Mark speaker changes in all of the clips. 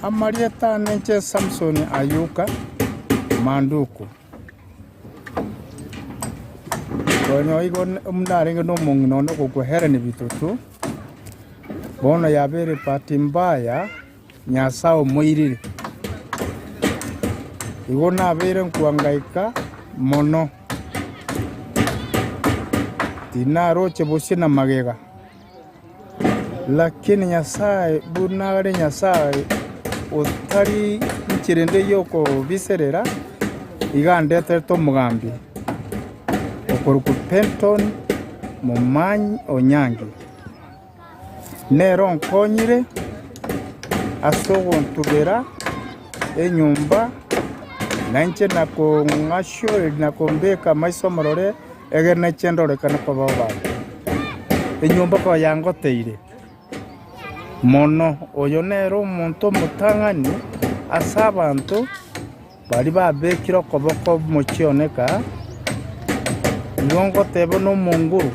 Speaker 1: Amarieta ane inche Samson Ayuka Manduku. Konya igo narenge nomong'ina one ogokwa Helen Bitutu, bono yabeire bahati mbaya Nyasae omoirire. Igo nabeire nkwangaika mono, tinaroche bosio na magega. Lakini Nyasae buna are Nyasae otari nchera ende y'okobiserera, iga andeterete omogambi okorokwa Penton Momanyi Onyangi. Nere onkonyire ase ogontubera enyomba, na inche nakong'ashoreria na kombeka amaiso omorore, egere nache ndorekane koba abanto. Enyomba koba yangoteire mono, oyo nere omonto omotang'ani ase abanto baria babekire okoboko omochie one kaa, igo ngoteba nomonguru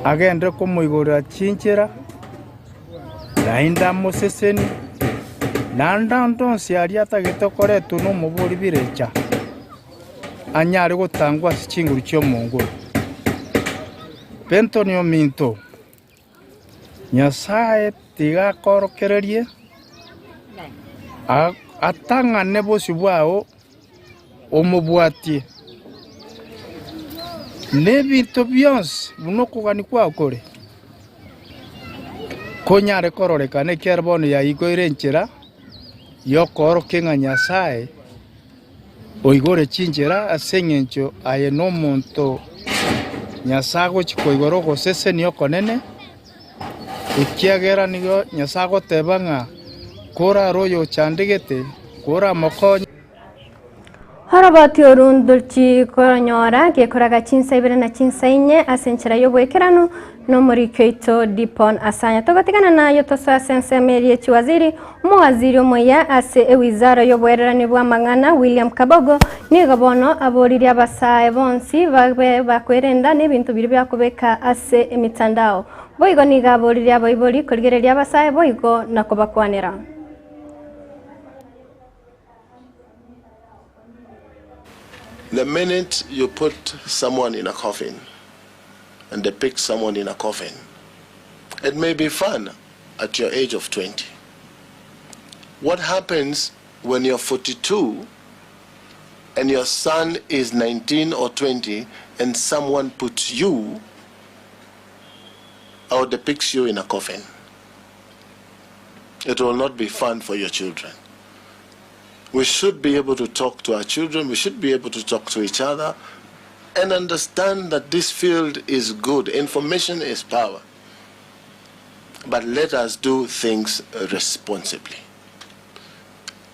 Speaker 1: agende komoigorera chinchera, naende amosesenie, naende ande onsi aria atagete koretwa nomobori birecha. anyare gotangwa ase chinguru chi'Omonguru. Bentoni ominto, Nyasae tiga akorokererie, atang'ane bosio bwao omobwatie, na ebinto bionsi buna okogania kwao kore, konyare kororekana, ekiagera bono yaigoire enchera y'okoorokia ng'a Nyasae Oigore chinchera ase engencho aye nomonto Nyasae agochia koigora ogosesenia okonene, ekiagera nigo Nyasae agoteba ng'a korare oyochandegete, koramokonye.
Speaker 2: Oroboti oru ndochi koronyora gekoraga chinsa ibere na chinsa inye ase enchera y'oboikeranu Nomoriki oito Dipon Asanya. Togotigana naye tosoe ase ensemo eria ye chiwaziri. Omowaziri omoyia ase ewizara y'oboererani bw'amang'ana William Kabogo nigo bono aboririe abasae bonsi babe bakwerenda n'ebinto biria biakobeka ase emitandao. Boigo nigo aboririe abaibori korigereria abasae boigo na kobakwanera.
Speaker 3: The minute you put someone in a coffin and depict someone in a coffin, it may be fun at your age of 20. What happens when you're 42 and your son is 19 or 20 and someone puts you or depicts you in a coffin? It will not be fun for your children. We should be able to talk to our children, we should be able to talk to each other and understand that this field is good. Information is power. But let us do things responsibly.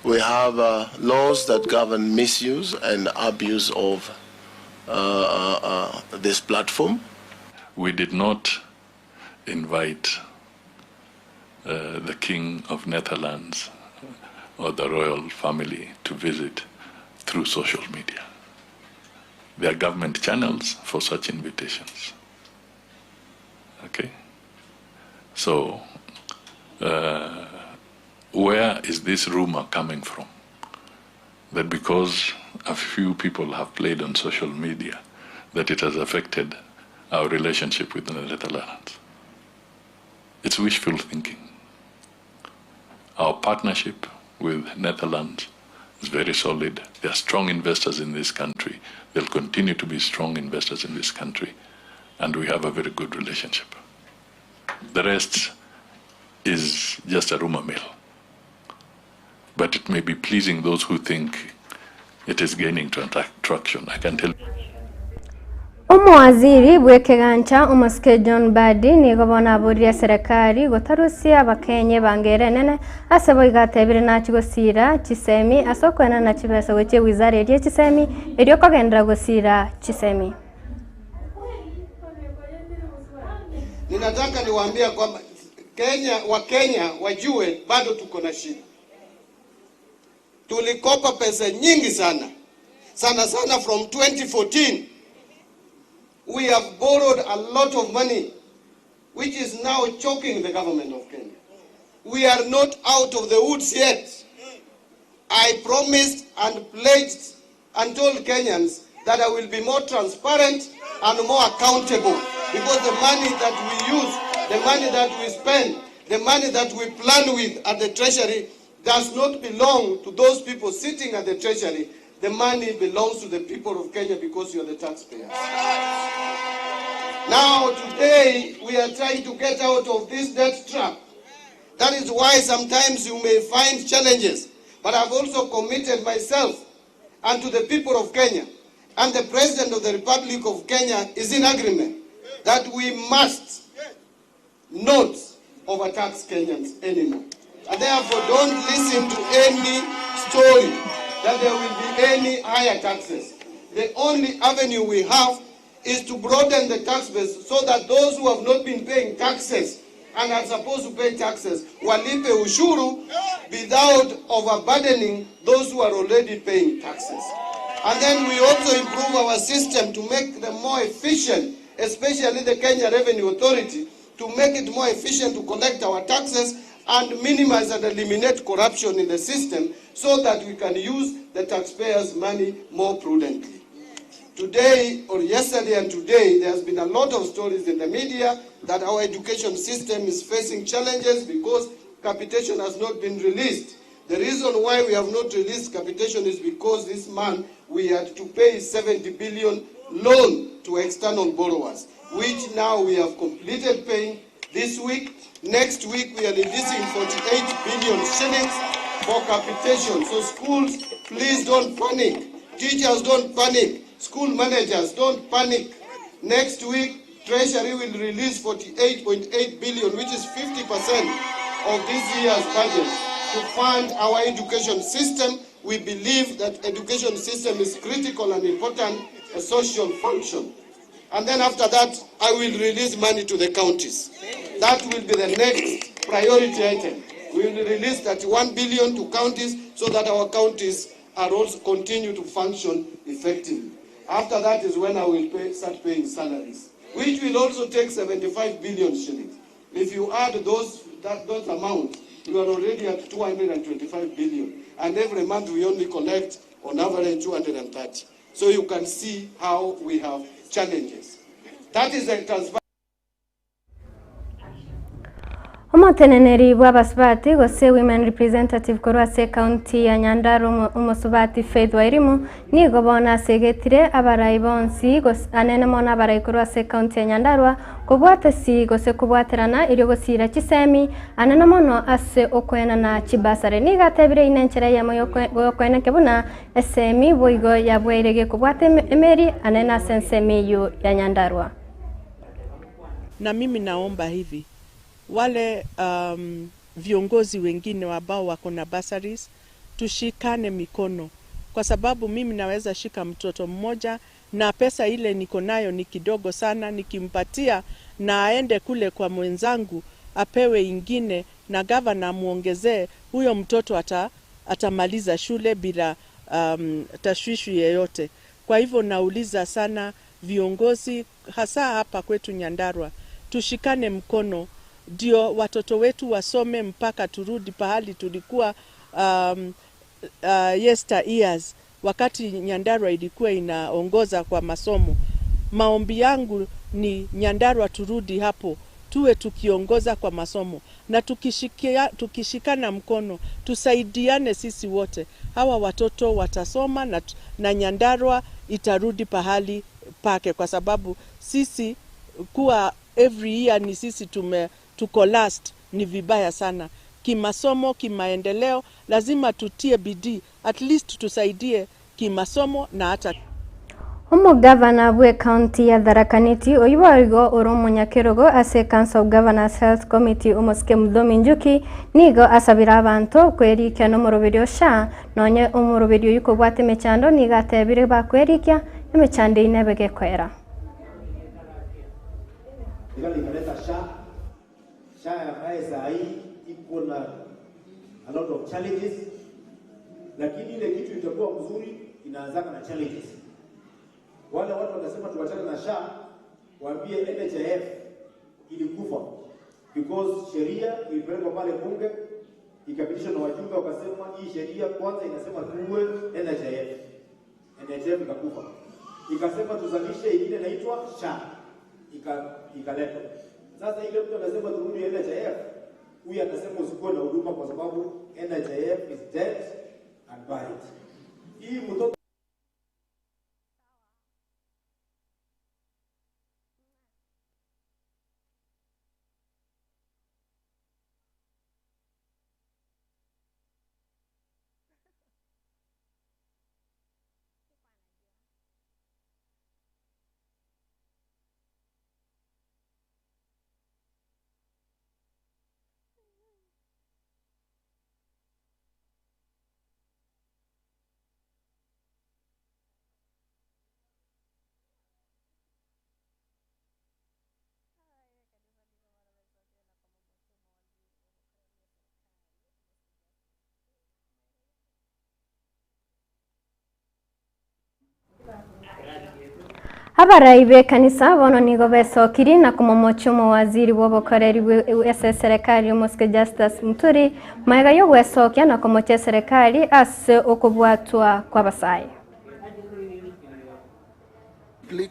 Speaker 3: We have uh, laws that govern misuse and abuse of uh, uh, uh this platform.
Speaker 4: We did not invite uh, the King of Netherlands or the royal family to visit through social media. There are government channels for such invitations. Okay? So, uh, where is this rumor coming from? That because a few people have played on social media, that it has affected our relationship with the Netherlands. It's wishful thinking. Our partnership with Netherlands is very solid. They are strong investors in this country. They'll continue to be strong investors in this country. And we have a very good relationship. The rest is just a rumor mill. But it may be pleasing those who think it is gaining traction. I can tell
Speaker 2: Omowaziri bw'ekegancha omosike John Mbadi nigo bono aboririe eserekari gotarusia Abakenya ebango ere enene ase boigo atebire nachie gosira chisemi ase okoenana chibesa gochia ewizara eria y'echisemi erio kogenderera gosira chisemi.
Speaker 5: Ninataka niwaambie kwamba Kenya, Wakenya wajue bado tuko na shida. Tulikopa pesa nyingi sana sana sana from 2014 we have borrowed a lot of money which is now choking the government of Kenya. We are not out of the woods yet. I promised and pledged and told Kenyans that I will be more transparent and more accountable because the money that we use, the money that we spend, the money that we plan with at the Treasury does not belong to those people sitting at the Treasury. The money belongs to the people of Kenya because you are the taxpayers. Now, today, we are trying to get out of this debt trap. That is why sometimes you may find challenges. But I've also committed myself and to the people of Kenya, and the President of the Republic of Kenya is in agreement that we must not overtax Kenyans anymore. And therefore, don't listen to any story that there will be any higher taxes. The only avenue we have is to broaden the tax base so that those who have not been paying taxes and are supposed to pay taxes walipe ushuru without overburdening those who are already paying taxes. And then we also improve our system to make them more efficient, especially the Kenya Revenue Authority, to make it more efficient to collect our taxes and minimize and eliminate corruption in the system so that we can use the taxpayers' money more prudently. Today, or yesterday and today, there has been a lot of stories in the media that our education system is facing challenges because capitation has not been released. The reason why we have not released capitation is because this month we had to pay 70 billion loan to external borrowers, which now we have completed paying this week. Next week we are releasing 48 billion shillings for capitation. So schools, please don't panic. Teachers, don't panic. School managers, don't panic. Next week, Treasury will release 48.8 billion, which is 50% of this year's budget, to fund our education system. We believe that education system is critical and important, a social function. And then after that, I will release money to the counties. That will be the next priority item. We will release 31 billion to counties so that our counties are also continue to function effectively. After that is when I will start paying salaries, which will also take 75 billion shillings. If you add those amounts, you are already at 225 billion. And every month we only collect on average 230. So you can see how we have challenges. That is the transfer.
Speaker 2: Omoteneneri bw'abasubati gose women representative korwa ase ekaunti ya Nyandarua omosubati Faith Wairimu nigo bono asegetire abarai bonsi anene mono abarai korwa ase ekaunti ya Nyandarua kobwata si gose kobwaterana erio gosira chisemi anene mono ase okoenana chibasare nigo atebire ine enchera eyemo yokoeneke buna esemi boigo yabweire gekobwata emeri anene ase ensemo eywo ya Nyandarua.
Speaker 6: Na mimi naomba hivi wale viongozi wengine ambao wako na bursaries tushikane mikono, kwa sababu mimi naweza shika mtoto mmoja na pesa ile niko nayo ni kidogo sana, nikimpatia na aende kule kwa mwenzangu apewe ingine na gavana amuongezee, huyo mtoto atamaliza shule bila tashwishi yeyote. Kwa hivyo nauliza sana viongozi hasa hapa kwetu Nyandarua, tushikane mkono ndio watoto wetu wasome mpaka turudi pahali tulikuwa yester years, wakati Nyandarua ilikuwa inaongoza kwa masomo. Maombi yangu ni Nyandarua turudi hapo, tuwe tukiongoza kwa masomo na tukishikana mkono, tusaidiane sisi wote. Hawa watoto watasoma na Nyandarua itarudi pahali pake, kwa sababu sisi kuwa every year ni sisi tuko last ni vibaya sana. Kimasomo, kimaendeleo, lazima tutie bidii, at least tusaidie kimasomo na hata
Speaker 2: Omugavana bwe county ya Tharaka Nithi oyiboigo ori omonyakerogo ase Council of Governors Health Committee omosike Muthomi Njuki nigo asabire abanto kwerikia nomoroberi osha nonye omoroberi oyu kobwata emechando nigo atebire bakwerikia emechando eyio nebe gekoera.
Speaker 7: Ikaleta SHA. SHA ambaye saa hii iko na a lot of challenges, lakini ile kitu itakuwa mzuri inaanzaka na challenges. Wale watu wanasema tuwachane na SHA, waambie NHIF ilikufa. Because sheria ilipelekwa pale bunge ikapitishwa na wajumbe wakasema, hii sheria kwanza inasema tuue NHIF. NHIF ikakufa, ikasema tuzalishe ingine inaitwa SHA, ikaletwa. Sasa ile mtu anasema turudi NHIF, huyu anasema usikuwe na huduma kwa sababu NHIF is dead and buried. Hii mtoto
Speaker 2: Abarai b'ekanisa bono nigo besokiri na komomochia omowaziri bw'obokoreri ase eserekari omosike Justus Muturi maega y'ogwesokia na komochia eserekari ase okobwatwa kw'abasae.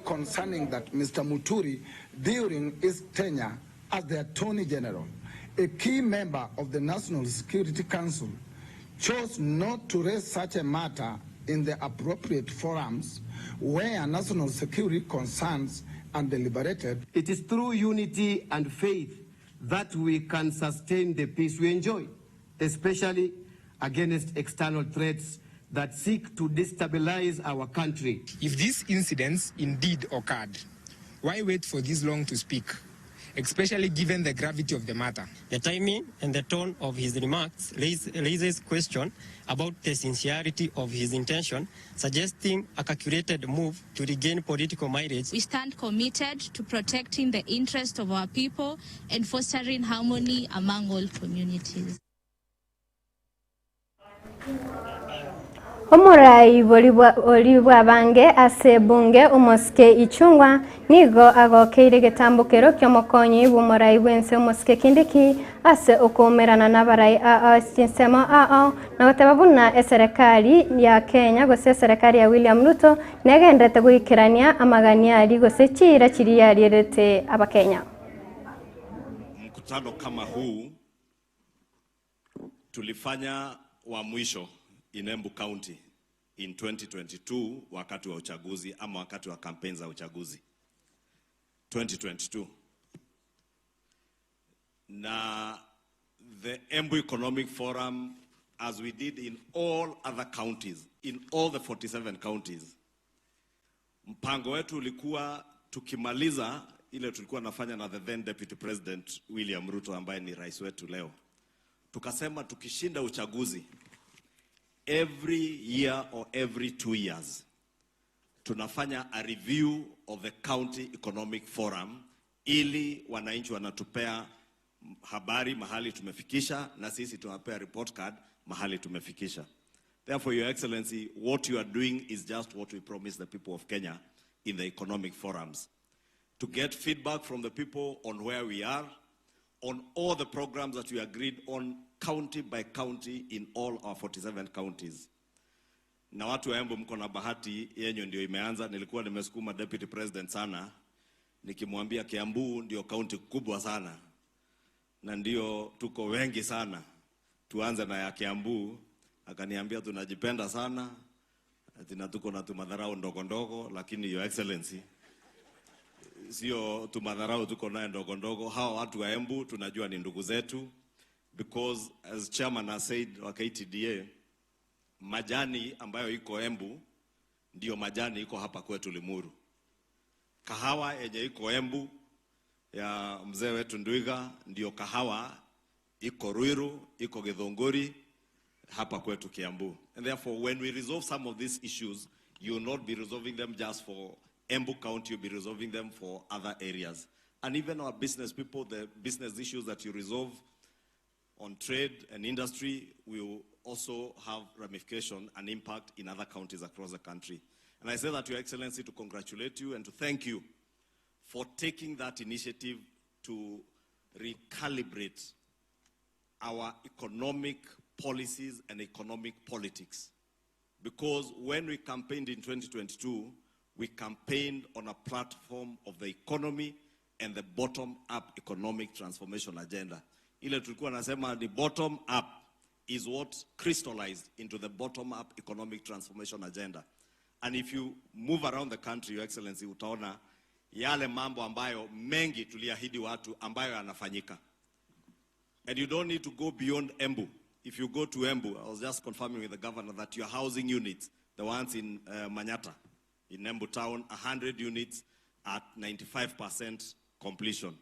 Speaker 8: Concerning that Mr. Muturi, during his tenure as the Attorney General, a key member of the National Security Council, chose not to raise such a matter in the appropriate forums where national security concerns are deliberated.
Speaker 5: It is through unity and faith that we can sustain the peace we enjoy, especially against external threats that seek to destabilize our country.
Speaker 9: If these incidents indeed occurred, why wait for this long to speak, especially given the gravity of the matter?
Speaker 10: The timing and the tone of his remarks raises question about the sincerity of his intention, suggesting a calculated move to regain political mileage.
Speaker 11: We stand committed to protecting the interests of our people and fostering harmony among all communities.
Speaker 2: Omorai oria bw'abange ase ebunge omosike Ichung'wa nigo agokeire egetambokero ki'omokonyi bw'omorai bw'ense omosike Kindiki ase okoumerana n'abarai ao ase chinsemo ao na goteba buna eserekari ya Kenya gose eserekari ya William Ruto negenderete goikerania amagani aria gose chiira chiria yarierete abakenya.
Speaker 12: Mkutano kama huu tulifanya wa mwisho in Embu County in 2022 wakati wa uchaguzi ama wakati wa kampeni za uchaguzi 2022, na the Embu Economic Forum, as we did in all other counties, in all the 47 counties, mpango wetu ulikuwa tukimaliza ile tulikuwa nafanya na the then Deputy President William Ruto ambaye ni rais wetu leo, tukasema tukishinda uchaguzi every year or every 2 years tunafanya a review of the County Economic Forum ili wananchi wanatupea habari mahali tumefikisha na sisi tunapea report card mahali tumefikisha. Therefore, Your Excellency, what you are doing is just what we promised the people of Kenya in the economic forums. To get feedback from the people on where we are, on all the programs that we agreed on county by county in all our 47 counties. Na watu wa Embu mko na bahati yenyu ndio imeanza. Nilikuwa nimesukuma Deputy President sana nikimwambia Kiambu ndio county kubwa sana na ndio tuko wengi sana, tuanze na ya Kiambu. Akaniambia tunajipenda sana ati na tuko na tumadharau ndogo ndogo, lakini Your Excellency, sio tumadharau tuko naye ndogo ndogo. Hawa watu wa Embu tunajua ni ndugu zetu, because as chairman has said wa KTDA, majani ambayo iko Embu ndio majani iko hapa kwetu Limuru. Kahawa yenye iko Embu ya mzee wetu Ndwiga ndio kahawa iko Ruiru, iko Githunguri, hapa kwetu Kiambu. And therefore when we resolve some of these issues, you will not be resolving them just for Embu County, you'll be resolving them for other areas. And even our business people, the business issues that you resolve on trade and industry will also have ramification and impact in other counties across the country. And I say that, Your Excellency, to congratulate you and to thank you for taking that initiative to recalibrate our economic policies and economic politics. Because when we campaigned in 2022, we campaigned on a platform of the economy and the bottom-up economic transformation agenda. Ile tulikuwa nasema the bottom up is what crystallized into the bottom-up economic transformation agenda. And if you move around the country, Your Excellency, utaona yale mambo ambayo mengi tuliahidi watu ambayo yanafanyika. And you don't need to go beyond Embu. If you go to Embu, I was just confirming with the governor that your housing units, the ones in Manyata, in Embu town, 100 units at 95% completion.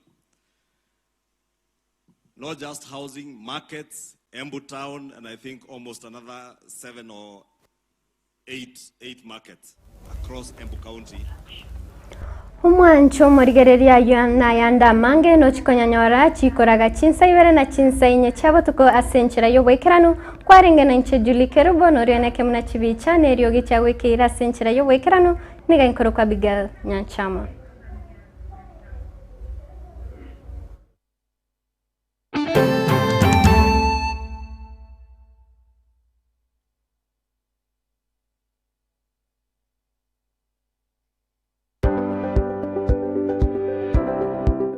Speaker 12: Not just housing, markets, Embu town, and I think almost another seven or eight markets across Embu County.
Speaker 2: Omwancho omorigereria ayio nayande amange nochikonyanyora chikoraga chinsa ibere na chinsa inye chia botuko ase enchera y'oboikeranu kwarenge na inche Julie Kerubo norio oneke muna chibicha na eriogi chia goikeire ase enchera y'oboikeranu niga nkorokwa Abigail Nyanchama.